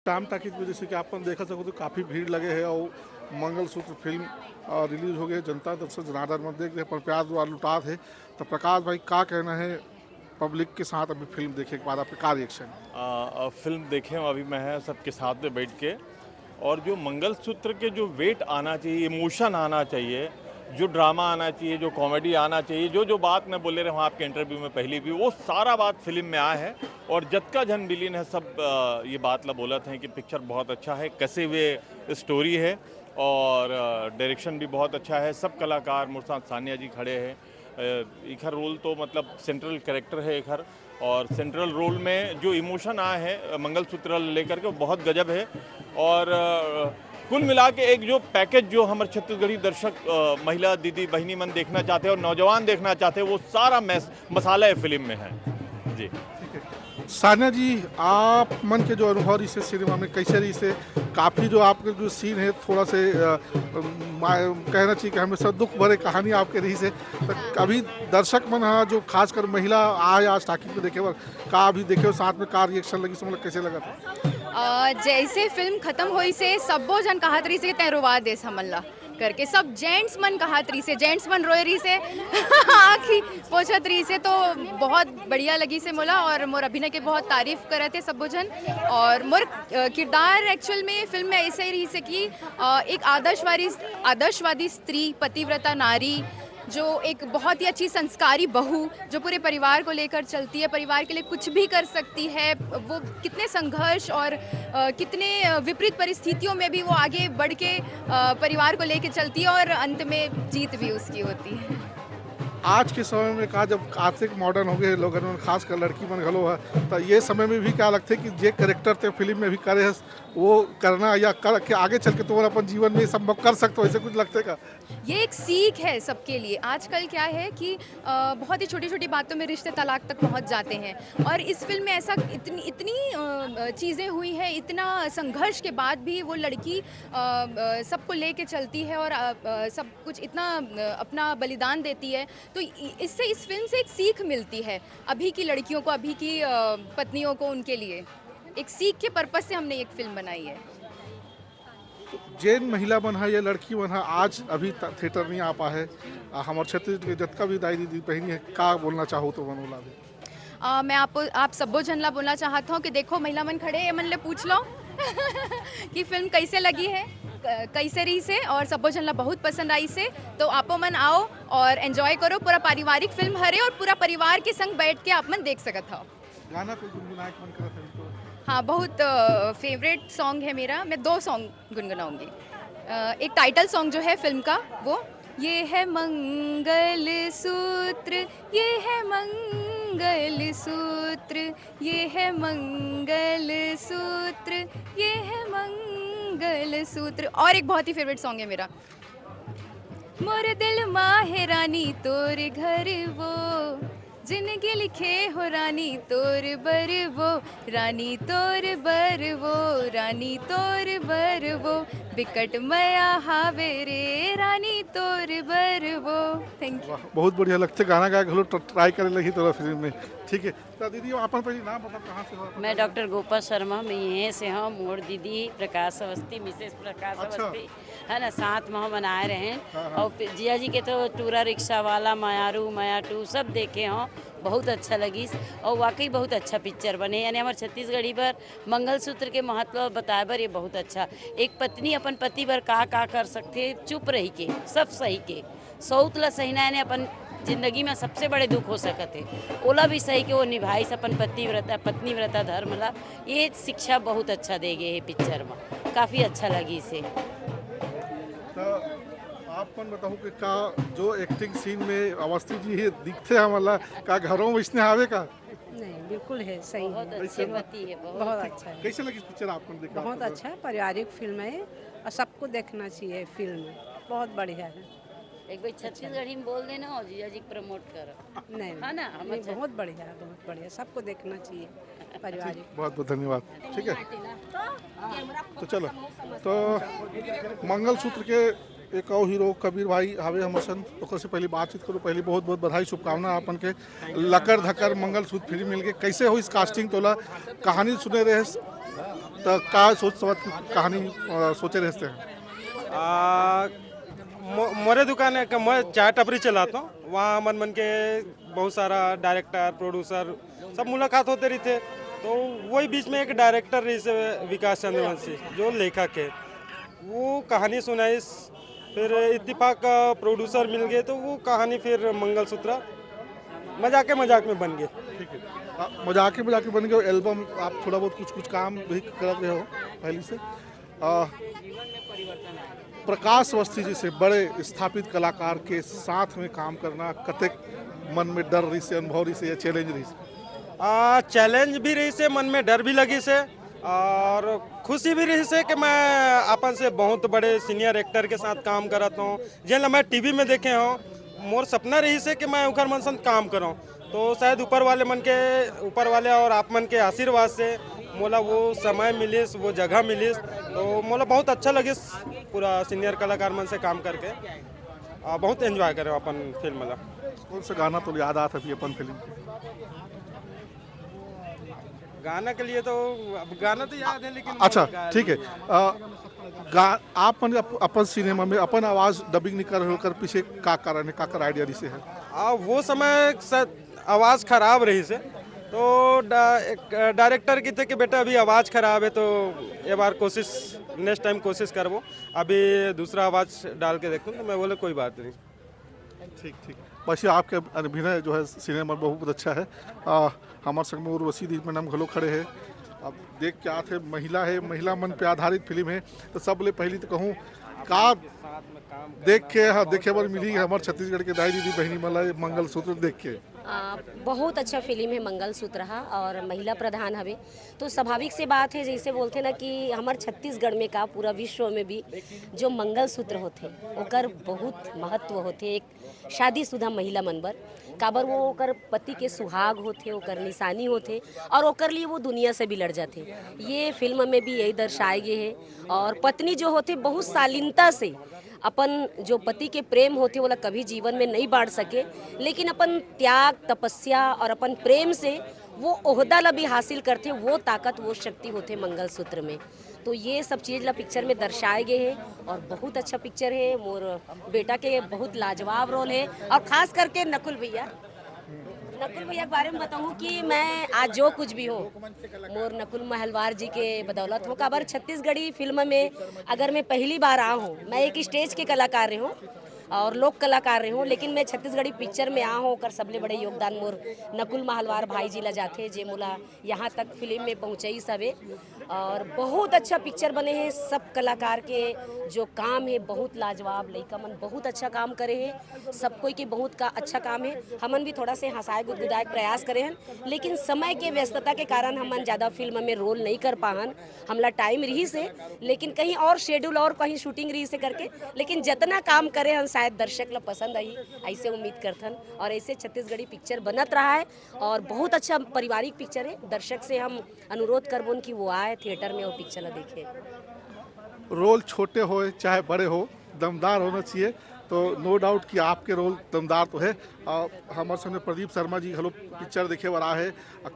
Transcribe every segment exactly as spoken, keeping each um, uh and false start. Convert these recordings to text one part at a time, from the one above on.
Ram talkies में जैसे कि आप मन देखत सकत हो, काफ़ी भीड़ लगे हे अउ मंगलसूत्र फिल्म, अ, रिलीज हो गए, जनता दर्शक जनार्दन मन देख रहे, अपन प्यार दुलार लुटात हे। तो प्रकाश भाई, का कहना है पब्लिक के साथ अभी फिल्म देखे के बाद आपके का रिएक्शन? आ, आ, फिल्म देखे हूँ अभी मैं, सबके साथ में बैठ के, और जो मंगलसूत्र के जो वेट आना चाहिए, इमोशन आना चाहिए, जो ड्रामा आना चाहिए, जो कॉमेडी आना चाहिए, जो जो बात मैं बोले रहे हूँ आपके इंटरव्यू में पहले भी, वो सारा बात फिल्म में आया है। और जतका झन मिलिन है, सब आ, ये बात ला बोलत हैं कि पिक्चर बहुत अच्छा है, कसे हुए स्टोरी है, और डायरेक्शन भी बहुत अच्छा है। सब कलाकार मोर साथ, सानिया जी खड़े हैं, अ, इखर रोल तो मतलब सेंट्रल कैरेक्टर है इखर, और सेंट्रल रोल में जो इमोशन आया है, अ, मंगलसूत्र लेकर के, वो बहुत गजब है। और अ, कुल मिला के एक जो पैकेज जो हमर छत्तीसगढ़ी दर्शक, अ, महिला दीदी बहिनी मन देखना चाहते हैं और नौजवान देखना चाहते हैं, वो सारा मैस-, मसाला है फिल्म में है जी। सानिया जी, आप मन के जो अनुभव रहिस हे सिनेमा में, कैसे रहिस हे? काफ़ी जो आपके जो सीन है, थोड़ा से, अ, मा-, कहना चाहिए कि हमेशा दुख भरे कहानी आपके रहिस हे। तो अभी दर्शक मन हा, जो खासकर महिला आए आज टाकिज में देखे बर, का अभी देखे हो, साथ में का रिएक्शन लगिस, मतलब कैसे लगा था? अ, जैसे फिल्म खत्म होइस हे, सब्बो झन कहत रहिस हे कि "तैं रोवा देस हमन ला" करके, सब जेंट्स मन कहत रहिस हे, जेंट्स मन रोए रहिस हे, आँखी पोंछत रहिस हे। तो बहुत बढ़िया लगिस हे मोला, और मोर अभिनय के बहुत तारीफ करत हे सब्बो झन। और मोर, अ, किरदार एक्चुअल में फिल्म में ऐसे ही रहिस हे कि, अ, एक आदर्शवादी, आदर्शवादी स्त्री, पतिव्रता नारी, जो एक बहुत ही अच्छी संस्कारी बहू, जो पूरे परिवार को लेकर चलती है, परिवार के लिए कुछ भी कर सकती है, वो कितने संघर्ष और, अ, कितने, अ, विपरीत परिस्थितियों में भी वो आगे बढ़ के, अ, परिवार को लेके चलती है और अंत में जीत भी उसकी होती है। आज के समय में का, जब आर्थिक मॉडर्न हो गए लोगन मन, खासकर लड़की मन घलो है, तो ये समय में भी क्या लगथे कि जे कैरेक्टर ते फिल्म में भी करे हस, वो करना या कर के आगे चल के तुमन अपन जीवन में संभव कर सकते हो, ऐसे कुछ लगथे का? ये एक सीख है सबके लिए। आजकल क्या है कि, अ, बहुत ही छोटी-छोटी बातों में रिश्ते तलाक तक पहुँच जाते हैं, और इस फिल्म में ऐसा इतनी, इतनी, अ, अ, चीज़ें हुई हैं, इतना संघर्ष के बाद भी वो लड़की, अ, अ, सबको लेके चलती है और, अ, अ, सब कुछ इतना, अ, अपना बलिदान देती है। तो इ-, इससे, इस फिल्म से एक सीख मिलती है अभी की लड़कियों को, अभी की, अ, पत्नियों को, उनके लिए एक सीख के पर्पस से हमने एक फिल्म बनाई है। जेन महिला मन ह या लड़की मन ह आज अभी त-, थिएटर नहीं आ पाए हे, आ, हमर छत्तीसगढ़ के जतका भी दाई दीदी बहिनी है, का बोलना चाहो तो मन ओला भी? अ, मैं आपको, आप सब्बो झन ला बोलना चाहत हूँ कि देखो, महिला मन खड़े, ये मन ले पूछ लो कि फिल्म कैसे लगी है, क-, कैसे रहिस हे, और सब्बो झन ला बहुत पसंद आइस हे। तो आपो मन आओ और एंजॉय करो। पूरा पारिवारिक फिल्म हरे और पूरा परिवार के संग बैठ के आप मन देख सकत हो। गाना कोई गुनगुनाए के मन करत है तो? हाँ, बहुत, अ, फेवरेट सॉन्ग है मेरा। मैं दो सॉन्ग गुनगुनाऊंगी। अ, एक टाइटल सॉन्ग जो है फिल्म का, वो, ये है मंगल सूत्र, ये है मंगल सूत्र, ये है मंगल सूत्र, ये है मंगल सूत्र। और एक बहुत ही फेवरेट सॉन्ग है मेरा, मोर दिल मा हे रानी तोर घर वो, जिनगी लिखे हो रानी तोर बर वो, रानी तोर बर वो, रानी तोर बर वो, बिकट मया हावे रे रानी तोर बर वो। Thank you. वाह, बहुत बढ़िया लगथे, गाना गाए घलो ट्र-, ट्राई करे लगही तोला फिल्म में। ठीक है, तो दीदी, अपन पहले नाम बताओ, कहाँ से हो आप? मैं डॉक्टर गोपा शर्मा, मैं यहीं से हूँ। मोर दीदी प्रकाश अवस्थी, मिसेस प्रकाश अच्छा। अवस्थी, है ना, साथ में हम बनाए रहे। हाँ, हाँ। और फिर जिया जी के तो टूरा रिक्शा वाला, मयारू, मया टू सब देखे हों, बहुत अच्छा लगिस। और वाकई बहुत अच्छा पिक्चर बने, यानी हमारे छत्तीसगढ़ी पर मंगलसूत्र के महत्व बताए बर ये बहुत अच्छा। एक पत्नी अपन पति बर का का कर सकथे चुप रही के, सब सही के, सऊत ला सहिना यानी अपन जिंदगी में सबसे बड़े दुख हो सकत हे, ओला भी सही के वो निभाइस अपन पतिव्रता, पत्नीव्रता धर्म ला। ये शिक्षा बहुत अच्छा दे गए हे पिक्चर में, काफ़ी अच्छा लगिस हे। तो आप मन बताओ कि का जो एक्टिंग सीन में अवस्थी जी हे दिखथे हमन ला, का घरों में इसने आवे का? नहीं, बिल्कुल है, सही बहुत है। अच्छे पति है, बहुत बहुत अच्छा है। कैसे लगिस पिक्चर आप मन देखा? बहुत अच्छा है, पारिवारिक फिल्म है और सबको देखना चाहिए फिल्म, बहुत बढ़िया है। एक बार छत्तीसगढ़ी में बोल देना और जीजा जी को प्रमोट करो। नहीं, है ना, हम नहीं, अच्छा बहुत बढ़िया, बहुत बढ़िया, सबको देखना चाहिए पारिवारिक। बहुत बहुत धन्यवाद। ठीक है, तो चलो, तो मंगलसूत्र के एक और हीरो कबीर भाई हावे हमर संग, ओकर से पहले बातचीत करो। पहले बहुत बहुत बधाई, शुभकामना आपन के। लकर धकर मंगलसूत्र फिल्म मिल के कैसे होइस कास्टिंग, तोला कहानी सुने रहे, तो का सोच समझ के कहानी, अ, सोचे रहते हैं? आ, मो, मोरे दुकान है कि मैं चाय टपरी चलाता हूँ। वहाँ मन मन के बहुत सारा डायरेक्टर, प्रोड्यूसर सब मुलाकात होते रहते। तो वही बीच में एक डायरेक्टर रहिसे विकास चंद्रवंशी, जो लेखक है, वो कहानी सुनाइस। फिर इत्तेफाक प्रोड्यूसर मिल गए, तो वो कहानी फिर मंगलसूत्र मजाक मजाक में बन गए। ठीक है। आ, मजाक ही मजाक में बन गए। एल्बम आप थोड़ा बहुत कुछ कुछ काम भी कर रहे हो पहले से। आ, प्रकाश अवस्थी जैसे बड़े स्थापित कलाकार के साथ में काम करना कतेक मन में डर रहिसे, अनुभव रहिसे या चैलेंज रहिसे? आ, चैलेंज भी रहिसे, मन में डर भी लगिसे और खुशी भी रहिसे कि मैं अपन से बहुत बड़े सीनियर एक्टर के साथ काम करत हूँ, जेन ला मैं टीवी में देखे हूँ। मोर सपना रहिसे कि मैं उखर मन संग काम करूँ। तो शायद ऊपर वाले मन के, ऊपर वाले और आप मन के आशीर्वाद से मोला वो समय मिलिस, वो जगह मिलिस, तो मोला बहुत अच्छा लगिस पूरा सीनियर कलाकार मन से काम करके। आ, बहुत एंजॉय करे अपन फिल्म ला। कौन सा गाना तो याद आत अभी अपन फिल्म के? गाना के लिए तो, अब गाना तो याद है, लेकिन अच्छा, गा- ठीक है। आ, गा, आप मन अप, अपन सिनेमा में अपन आवाज डबिंग नहीं कर रहे हो, कर पीछे का कारण है, का कर आइडिया से है? आ, वो समय शायद आवाज़ खराब रहिसे, तो डा, एक, डायरेक्टर कहिथे कि बेटा, अभी आवाज़ खराब है, तो ये बार कोशिश, नेक्स्ट टाइम कोशिश करबो, अभी दूसरा आवाज़ डाल के देखूँ। तो मैं बोले, कोई बात नहीं। ठीक, ठीक। वैसे आपके अभिनय जो है सिनेमा में बहुत अच्छा है। आ, हमारे संग में उर्वशी दीदी मैडम घलो खड़े हैं। अब देख के आत है, महिला है, महिला मन पे आधारित फिल्म है, तो सब ले पहली तो कहूँ का देख के, हाँ, देखे बर मिली हमारे छत्तीसगढ़ के दाई दीदी बहनी मन ला ये मंगलसूत्र देख के। आ, बहुत अच्छा फिल्म है मंगलसूत्र हा, और महिला प्रधान हवे, तो स्वाभाविक से बात है, जैसे बोलथे ना कि हमर छत्तीसगढ़ में का, पूरा विश्व में भी जो मंगलसूत्र होथे, ओकर बहुत महत्व होथे एक शादीशुदा महिला मन बर। काबर वो ओकर पति के सुहाग होथे, ओकर निशानी होथे, और ओकर लिए वो दुनिया से भी लड़ जाथे। ये फिल्म में भी यही दर्शाए गए है। और पत्नी जो होथे, बहुत शालीनता से अपन जो पति के प्रेम होथे, ओला कभी जीवन में नहीं बांट सके, लेकिन अपन त्याग, तपस्या और अपन प्रेम से वो ओहदा ला भी हासिल करथे। वो ताकत, वो शक्ति होथे मंगलसूत्र में। तो ये सब चीज ला पिक्चर में दर्शाए गए है, और बहुत अच्छा पिक्चर है। मोर बेटा के बहुत लाजवाब रोल है, और खास करके नकुल भैया, नकुल भैया के बारे में बताऊँ कि मैं आज जो कुछ भी हूँ, मोर नकुल महलवार जी के बदौलत हूँ। काबर छत्तीसगढ़ी फिल्म में अगर मैं पहली बार आ हूँ, मैं एक स्टेज के कलाकार रहे हूँ और लोक कलाकार रहे हूँ, लेकिन मैं छत्तीसगढ़ी पिक्चर में आ हूँ, ओकर सबले बड़े योगदान मोर नकुल महलवार भाई जी ला जाथे, जे मोला यहाँ तक फिल्म में पहुँचाइस हवे। और बहुत अच्छा पिक्चर बने है। सब कलाकार के जो काम है, बहुत लाजवाब, लइका मन बहुत अच्छा काम करे है। सब कोई के बहुत का अच्छा काम है। हमन भी थोड़ा से हंसाए गुदगुदाए के प्रयास करे हन, लेकिन समय के व्यस्तता के कारण हमन ज़्यादा फिल्म में रोल नहीं कर पाहन। हमला टाइम रहिस है, लेकिन कहीं और शेड्यूल और कहीं शूटिंग रहिस है करके, लेकिन जितना काम करे हन, शायद दर्शक ला पसंद आई, ऐसे उम्मीद करथन। और ऐसे छत्तीसगढ़ी पिक्चर बनत रहा है, और बहुत अच्छा पारिवारिक पिक्चर है। दर्शक से हम अनुरोध करबोन कि वो आए थिएटर में, वो पिक्चर ला देखे। रोल छोटे होए चाहे बड़े हो, दमदार होना चाहिए। तो नो डाउट कि आपके रोल दमदार तो है। और हमारे सामने प्रदीप शर्मा जी घलो पिक्चर देखे बर आए हैं।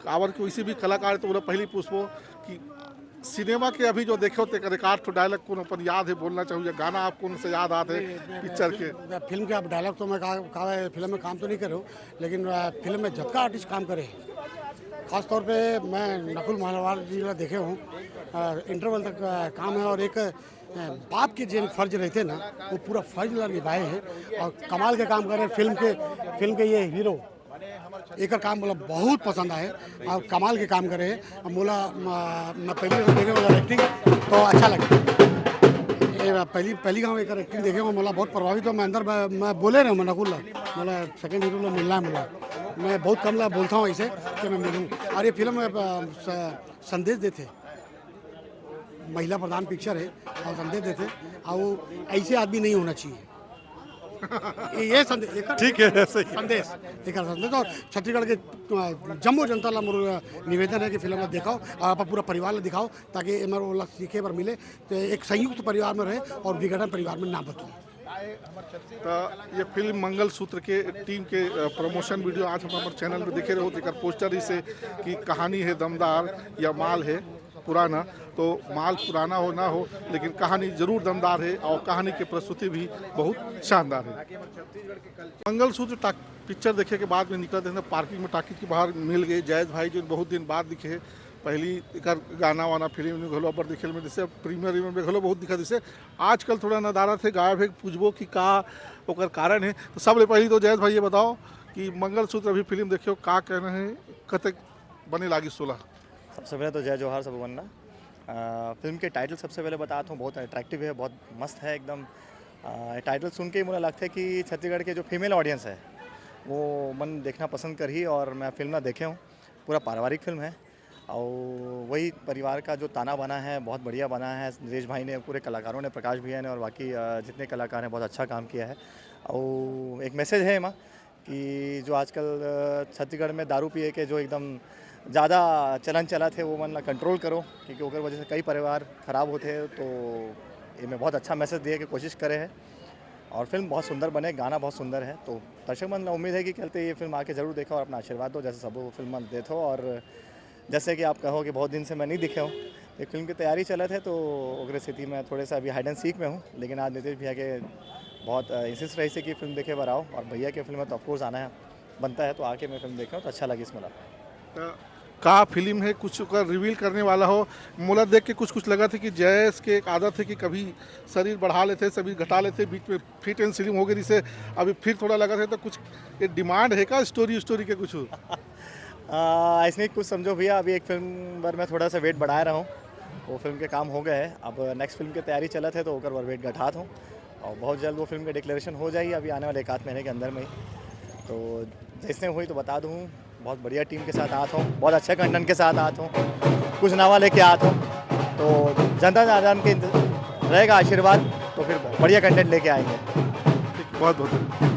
काबर कि वैसे भी कलाकार तो बोला पहले पूछबो कि सिनेमा के अभी जो देखे होते एक आध ठो डायलॉग कौन अपन याद है बोलना चाहूँ, या गाना आप कौन सा याद आते हैं पिक्चर के? फिल्म के आप डायलॉग तो मैं कहा, कहा है, फिल्म में काम तो नहीं करे हूँ, लेकिन आ, फिल्म में जतका आर्टिस्ट काम करे हैं, खासतौर पे मैं नकुल महलवार जी ला देखे हूँ। आ, इंटरवल तक आ, काम है, और एक आ, बाप के जिन फर्ज रहते ना, वो पूरा फर्ज ला निभाए हैं और कमाल के काम करे हैं। फिल्म के फिल्म के ये हीरो, एकर काम मोला बहुत पसंद आए और कमाल के काम करे हैं। अब मोला म- मैं पहली बार देखे ओकर एक्टिंग तो अच्छा लगे। ये पहली पहली गाँव एकर एक्टिंग देखे हूँ, मोला बहुत प्रभावित हुआ। मैं अंदर मैं, मैं बोले रहे हूँ, मैं नकुल ला, मोला सेकंड हीरो ला मिलना है मोला। मैं बहुत कम ला बोलता हूँ ऐसे कि मैं मिलूँ। और ये फिल्म में आ, स- संदेश देथे, महिला प्रधान पिक्चर है और संदेश देथे, और ऐसे आदमी नहीं होना चाहिए। ये, ये संदेश, एक ठीक है, सही। संदेश, एक संदेश। और छत्तीसगढ़ के अ, जम्मो जनता ला मोर निवेदन है कि फिल्म ला दिखाओ और आप पूरा परिवार ला दिखाओ, ताकि एमन ओला सीखे बर मिले, तो एक संयुक्त परिवार में रहे और विघटन परिवार में ना बदले। तो ये फिल्म मंगलसूत्र के टीम के अ, प्रमोशन वीडियो आज हम हमारे चैनल में देखे रहो, जेकर पोस्टर इसे कि कहानी है दमदार या माल है पुराना, तो माल पुराना हो ना हो, लेकिन कहानी जरूर दमदार है और कहानी की प्रस्तुति भी बहुत शानदार है। मंगलसूत्र टाक-, पिक्चर देखे के बाद में निकलत रहेन, पार्किंग में टाकिज के बाहर मिल गए जैज भाई, जो बहुत दिन बाद दिखे हे। पहली एकर गाना वाना फिल्म में घलो अब्बड़ दिखे ल मिलथे, प्रीमियर में घलो बहुत दिखत रहिसे। आजकल थोड़ा नदारत हे, गायब हे, पूछबो कि का ओकर कारण हे। तो सबले पहली तो जैज भाई ये बताओ कि मंगलसूत्र अभी फिल्म देखे हो, का कहना है, कतेक बने लागिस तोला? सबसे पहले तो जय जोहार सब मन ला। अ, फिल्म के टाइटल सबसे पहले बतात हूँ, बहुत अट्रैक्टिव है, बहुत मस्त है एकदम। अ, टाइटल सुन के ही मोला लगता है कि छत्तीसगढ़ के जो फीमेल ऑडियंस है, वो मन देखना पसंद करही, और मैं फिल्म ना देखे हूँ, पूरा पारिवारिक फिल्म है। और वही परिवार का जो ताना बना है, बहुत बढ़िया बना है। नरेश भाई ने, पूरे कलाकारों ने, प्रकाश भैया ने और बाकी, अ, जितने कलाकार हैं, बहुत अच्छा काम किया है। और एक मैसेज है एमा कि जो आजकल, अ, छत्तीसगढ़ में दारू पिए के जो एकदम ज़्यादा चलन चलत हे, वो मन ला कंट्रोल करो, क्योंकि ओकर वजह से कई परिवार खराब होते हैं। तो एमे बहुत अच्छा मैसेज दिए के कोशिश करे है, और फिल्म बहुत सुंदर बने, गाना बहुत सुंदर है। तो दर्शक मन ला उम्मीद है कि चलते ये फिल्म आके जरूर देखो और अपना आशीर्वाद दो, जैसे सब फिल्म मन देत हो। और जैसे कि आप कहो कि बहुत दिन से मैं नहीं दिखे हूँ, एक फिल्म की तैयारी चलत है, तो ओकरे स्थिति में थोड़े सा अभी हाइड एंड सीक में हूँ, लेकिन आज नीतीश भैया के बहुत, अ, इंसिस्ट रही से कि फिल्म देखे बर आओ, और भैया के फिल्म में तो ऑफकोर्स आना है, बनता है, तो आके मैं फिल्म देखे हूँ, तो अच्छा लगिस मोला। त का फिल्म है, कुछ ओकर रिवील करने वाला हो? मोला देख के कुछ कुछ लगत हे कि जैज के एक आदत है कि कभी शरीर बढ़ा लेथे, शरीर घटा लेथे, बीच में फिट एंड स्लिम हो गए, जिसे अभी फिर थोड़ा लगत हे, तो कुछ ये डिमांड है का स्टोरी स्टोरी के कुछ? आ, ऐसे नहीं कुछ समझो भैया, अभी एक फिल्म बर मैं थोड़ा सा वेट बढ़ाए रहा हूँ, वो फिल्म के काम हो गए है, अब नेक्स्ट फिल्म की तैयारी चलत है, तो ओकर बर वेट घटात हूँ, और बहुत जल्द वो फिल्म की डिक्लेरेशन हो जाएगी, अभी आने वाले एक आध महीने के अंदर में ही। तो जैसे हुई तो बता दूँ, बहुत बढ़िया टीम के साथ आत हूँ, बहुत अच्छे कंटेंट के साथ आत हूँ, कुछ नवा लेके आत हूँ। तो जनता जनार्दन के इंत-, रहेगा आशीर्वाद, तो फिर बढ़िया कंटेंट लेके आएंगे। ठीक, बहुत बहुत धन्यवाद।